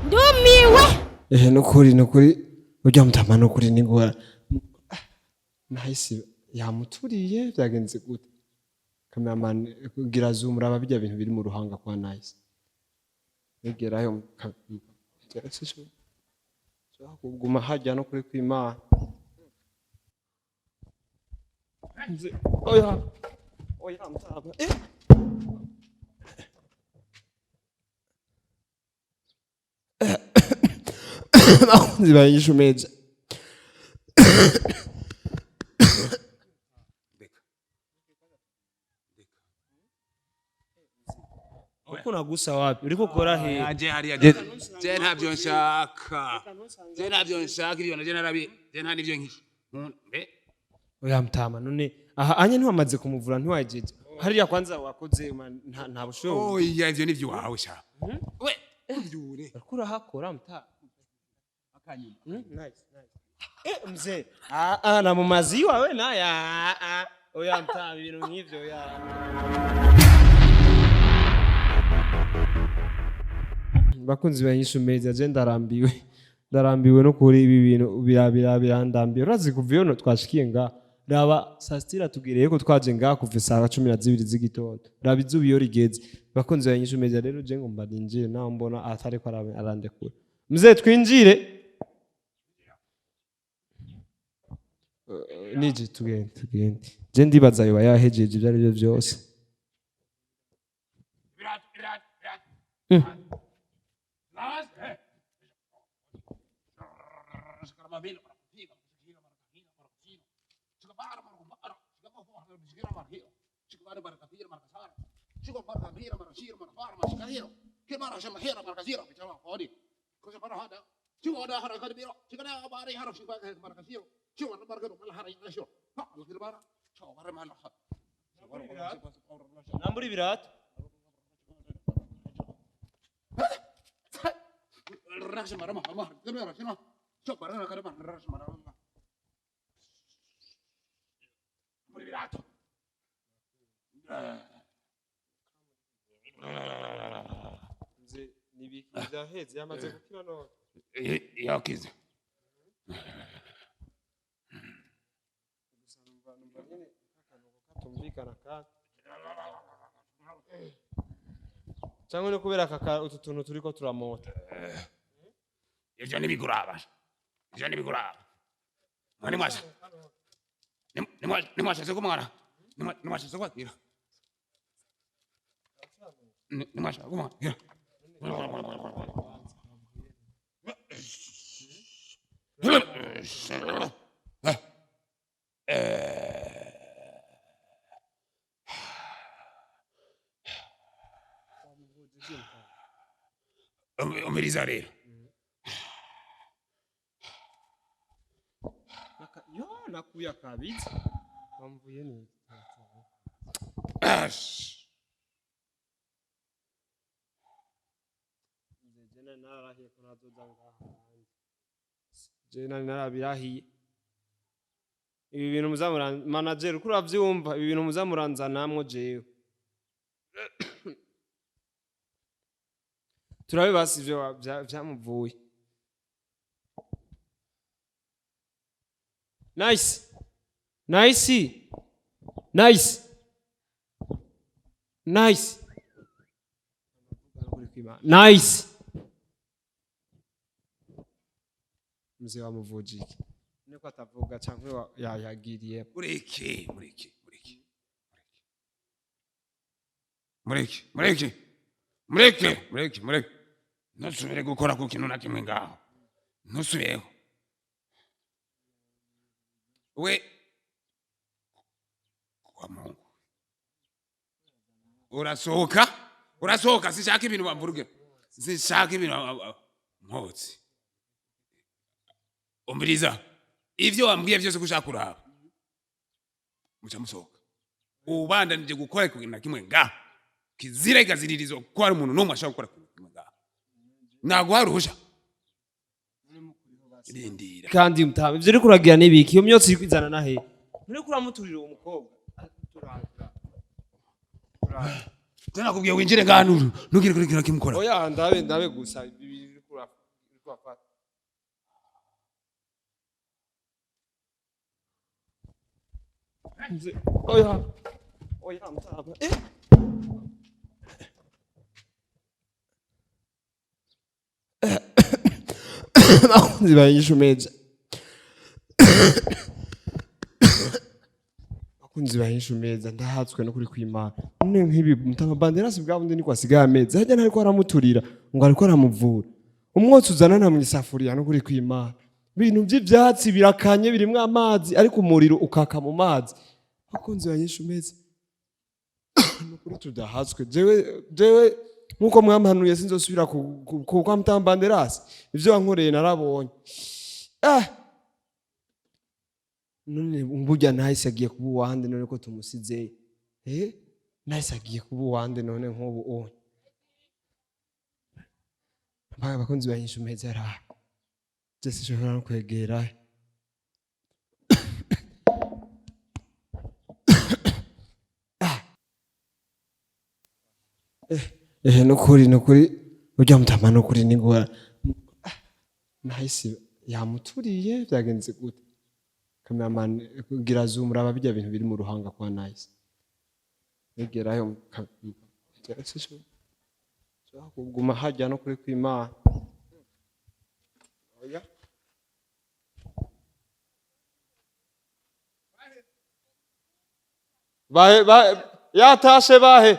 Ndumiwe. Ehe, nukuri nukuri urya mutama nukuri ningora nahise yamuturiye. Byagenze gute, cameraman? Kugira zoom, raba bijya bintu biri mu ruhanga kwa Nice. Egerayo, kuguma hajya no kuri kw'Imana. Oya oya, mutama, eh. Bakunzi bayishe meza. Uko unagusa wapi? Uriko ukora he? Je hariya je je ntabyo nshaka. Je ntabyo nshaka ibyo naje narabi. Je nta nivyo nki. Mbe Oya mutama, none aha anye ntiwamaze kumuvura, ntiwajeje hariya kwanza wakoze nta bushobozi. Oya, ivyo nivyo wawe sha. We uvyure. Uriko urahakora, mutama. Nice, nice. Eh, mzee. Ah ah, na mu maziwa we naye. Ah ah. Oya mutama, ibintu nk'ivyo oya. Bakunzi banyishu meza, je ndarambiwe. Ndarambiwe no kuri ibi bintu birandambiye. Urazi kuva iyo twashikiye nga raba saa sita iratugiriye ko twaje ngaha kuva saa 12 z'igitondo. Raba izuba iyo rigeze. Bakunzi banyishu meza, rero je ngomba ninjire naho mbona atariko arandekura. Mzee, twinjire. Nije tugende tugende, je ndibaza yoba yahejeje ibyo ari byo byose. Ibirato ibirato ibirato. Las. Nambura ibirato. Mzee, nibiki byaheze, yamaze gukira none? Yakize. Gusa numva nyene akantu katumvikana kandi cyangwa no kubera aka utu tuntu turiko turamota. Ivyo ntibiguraba, ivyo ntibiguraba. Nimwasha nimwashatse kumwara, nimwashatse kwakira, nimwashaka kumwakira. Umviriza rero. Yo nakuye akabitsi bamvuye neza. Ash. Mzee, je nari nararahiye ko ntazoza ngaha hanze. Je nari narabirahiye ibi bintu muzamura manager, uko uravyumva, ibi bintu muzamuranzanamwo jewe. Turabe basi ivyo vyamuvuye. Nice, nice, nice, nice, nice. Mzee, wamuvuje iki niko atavuga canke yagiriye? Mureke, mureke, mureke, mureke, mureke, mureke, mureke, mureke. Ntusubire gukora ku kintu na kimwe ngaho, ntusubireho we. Kwa Mungu, urasohoka, urasohoka. Sinshaka ibintu bamvuruge, sinshaka ibintu nkotsi. Umviriza, ivyo wambwiye vyose ko ushaka kuraba, muca musohoka. Ubandanije gukora ikintu na kimwe ngaho, kizira ikaziririzwa ko hari umuntu n'umwe ashobora gukora ikintu kimwe ngaho. Naguha uruhusha, rindira. Kandi mutama, ivyo uriko uragira nibiki? Iyo myotsi iriko izana na hehe? Nturiko uramuturira uwo mukobwa? Tena nakubwiye winjire ngaha, ntugire kuri kintu na kimwe ukora. Oya, ndabe ndabe gusa ibi. Uriko urafata. Mzee, oya. Oya mtama. Eh. Abakunzi ba Inyishu Media. Abakunzi ba Inyishu Media, ndahatswe no kuri kwimana. None nk'ibi mutama Banderas bwa bundi niko asigaye ameze. Harya ntariko aramuturira ngo ariko aramuvura. Umwotsi uzanana mu isafuriya no kuri kwimana. Ibintu by'ivyatsi birakanye birimwo amazi ariko umuriro ukaka mu mazi. Abakunzi ba Inyishu Media. Nukuri tudahatswe. Jewe nkuko mwampanuye sinzosubira kwa mutama Banderas. Ivyo wankoreye narabonye. Ah! None burya nahise agiye kuba uwande none ko tumusize. Eh? Nahise agiye kuba uwande none nk'ubu onye. Mbaga abakunzi ba Inyishu Media ra. Je sinshobora no kwegera. Ah. Eh, nukuri urya mutama nukuri ningora. Nahise yamuturiye byagenze gute? Cameraman gira zoom raba bijya bintu biri mu ruhanga kwa Nice. Egerayo kuguma hajya no kuri kwimana. Oya. Bahe bahe yatashe bahe.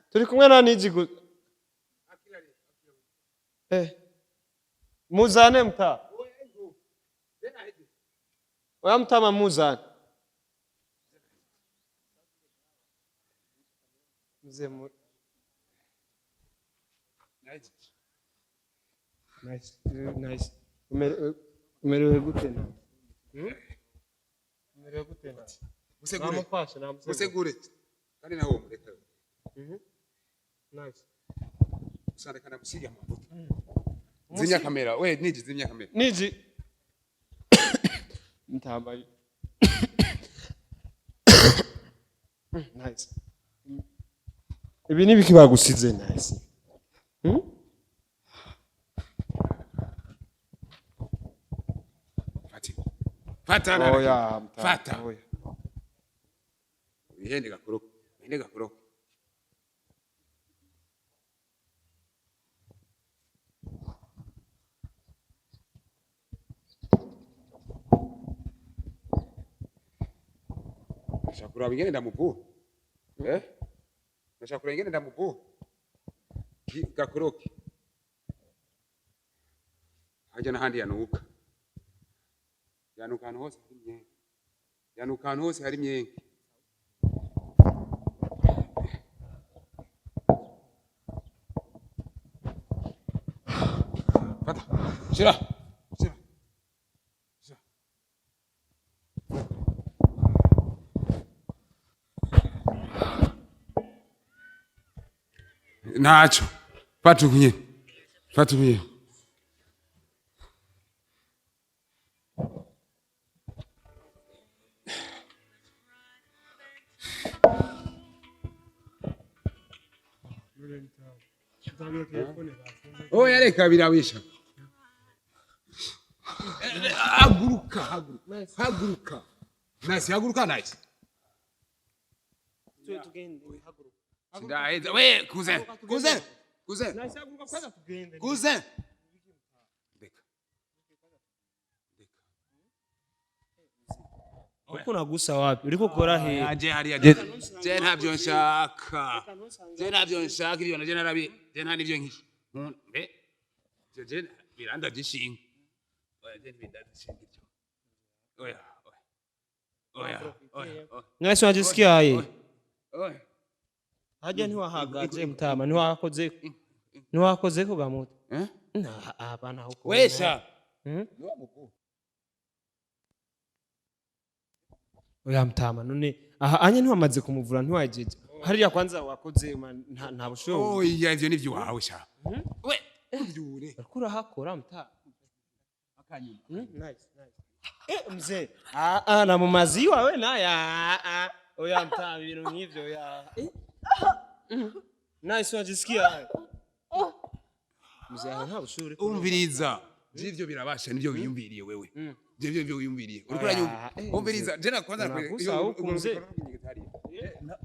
Turi kumwe na Niji gusa. Eh. Muzane mta. Oya mtama muzane. Mzee mu Nice. Nice. Umerewe gute na? Umerewe gute na? Musegure. Namufashe namusegure. Musegure. Kandi nawe mureka. Nice. Usareka ndamusiga amavuta. Zimya kamera. We niji zimya kamera. Niji. Mtama. Nice. Ibi ni biki bagusize nice. Fata. Fata na. Oya mtama. Fata. Oya. Ihende gakoroka. Ihende gakoroka. Ndashaka kuraba ingene ndamuvura. Eh? Ndashaka kuraba ingene ndamuvura. Gakoroke. Hajya n'ahandi yanuka. Yanuka ahantu hose hari imyenge. Yanuka ahantu hose hari imyenge. Fata. Shira. Shira. Shira. Ntaco. Fata ukunye. Fata ukunye. Oya reka birawisha. Haguruka, haguruka. Haguruka. Nice, haguruka nice. Ndaheza. We, cousin. Cousin. Cousin. Cousin. Reka. Uko nagusa wapi? Uriko ukora he? Aje hariya je. Je ntabyo nshaka. Je ntabyo nshaka ibyo naje narabi. Je nta nivyo nki. Mbe. Je je biranda gishinga. Oya je ntibindadishinga ibyo. Oya. Oya. Oya. Oya. Mwese wajisikia aye. Oya. Hajya ntiwahagaze mutama ntiwakoze ntiwakoze ko gamuta. Eh? Na abana huko. Wesha. Oya mtama none aha anye ntiwamaze kumuvura ntiwajeje. Hariya kwanza wakoze nta bushobozi. Oya ivyo nivyo wawe sha. We. Uvyure. Uriko urahakora mutama. Akanyuma. Nice, nice. Eh mzee. Ah ah na mu maziwa we naye ah ah. Oya mtama ibintu nk'ivyo oya. Eh. Nice unajisikia hayo. Mzee, aho nta bushuhe uri. Umviriza, jivyo birabasha nivyo wiyumviriye wewe. Jivyo nivyo wiyumviriye, uriko uranyumva? Eh, Umviriza, je na kwanza. Nagusa ukunze.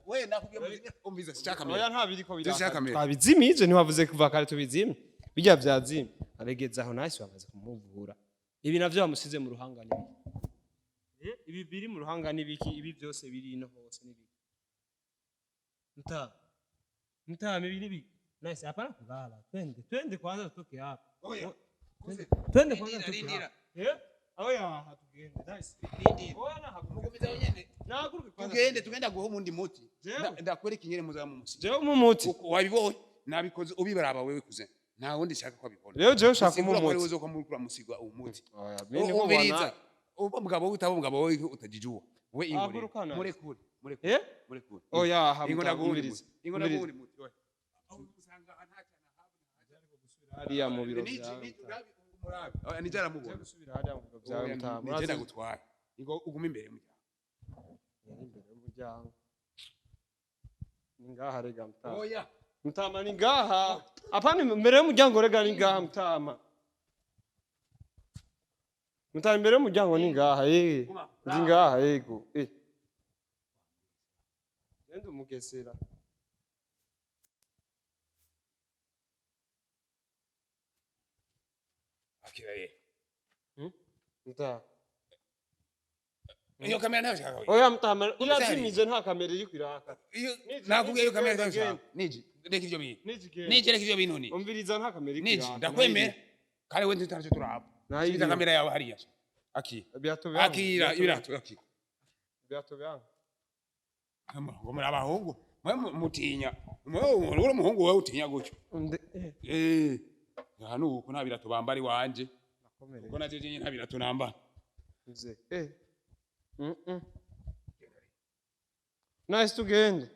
We nakubwiye muzimya, umviriza, sichaka Oya, nta biriko. Zishaka Biraka. kamera. Twabizimije, ntiwavuze kuva kare tubizimye? Bijya vyazimye, abegeze aho nahise bamaze kumuvura. Ibi navyo bamusize mu ruhanga ni biki? Ibi biri mu ruhanga ni biki? Ibi byose biri ino hose ni biki? Mtaa. Mtaa, ibi ni biki? Nice, hapana kulala. Twende, twende kwanza tutoke hapa. Oya. Twende, twende kwanza Rindira, tutoke rindira. hapa. Eh? Oya, hatugende. Nice. Oya, na Mugumiza wenyene. Nahaguruke kwanza. Tugende, tugenda guha umundi muti. Jewe. Ndakwereka ingene muzaba mumusiga. Jewe mumuti? Uko wabibonye nabikoze, ubibaraba wewe kuze, nta wundi shaka ko abibona. Rero jewe ushaka Bisigura ko umuti? ariwe uzoka muri kuramusiga umuti. Oya, mimi niko Umviriza, bwana. uba mugabo we, utaba umugabo we, utajijua we ingore. Haguruka nawe. Murekure, murekure. Eh? Murekure. Oya, ha. Ingo ndaguha undi Umviriza. muti, ingo ndaguha undi muti. Oya. Aho usanga Hariya mu biro Niji vyawe. niji urabi umurabi. Oya, niji aramubona. Gusubira hariya mu biro vyawe, Oya, mutama. nije Urazi- ndagutwaye, ingo ugume imbere y'umuryango. Imbere y'umuryango ni ngaha rega, mutama. Oya. Mutama, ni ngaha, apana imbere y'umuryango rega, ni ngaha, mutama. Mutama, imbere y'umuryango ni ngaha, eh. Ndi ngaha, yego, eh. Genda umugesera. Akira ye. Mutama. Iyo kamera nayo shaka. Oya mutama, Umutari. urazimije, nta kamera iri kwiraka. Iyo Niji, nakubwiye iyo niji, kamera nayo genda, shaka. Niji, reka ivyo bintu. Niji, genda. Niji, reka ivyo bintu ni. Umviriza, nta kamera iri Niji, kwiraka. ndakwemera. Kare we ntitaracho turaba. Nayo Shika iriho. kamera yawe hariya. Akira. Ibirato byangu. Akira ibirato, akira. Ibirato byangu. Ngo muri abahungu. Mwe mutinya. Mwe uri umuhungu wewe utinya gutyo. Eh. Eh. Hano uko nta birato bambara iwanje. Nakomereye. Kuko navyo jewe nta birato nambara. Mzee. Eh. Nice, tugende.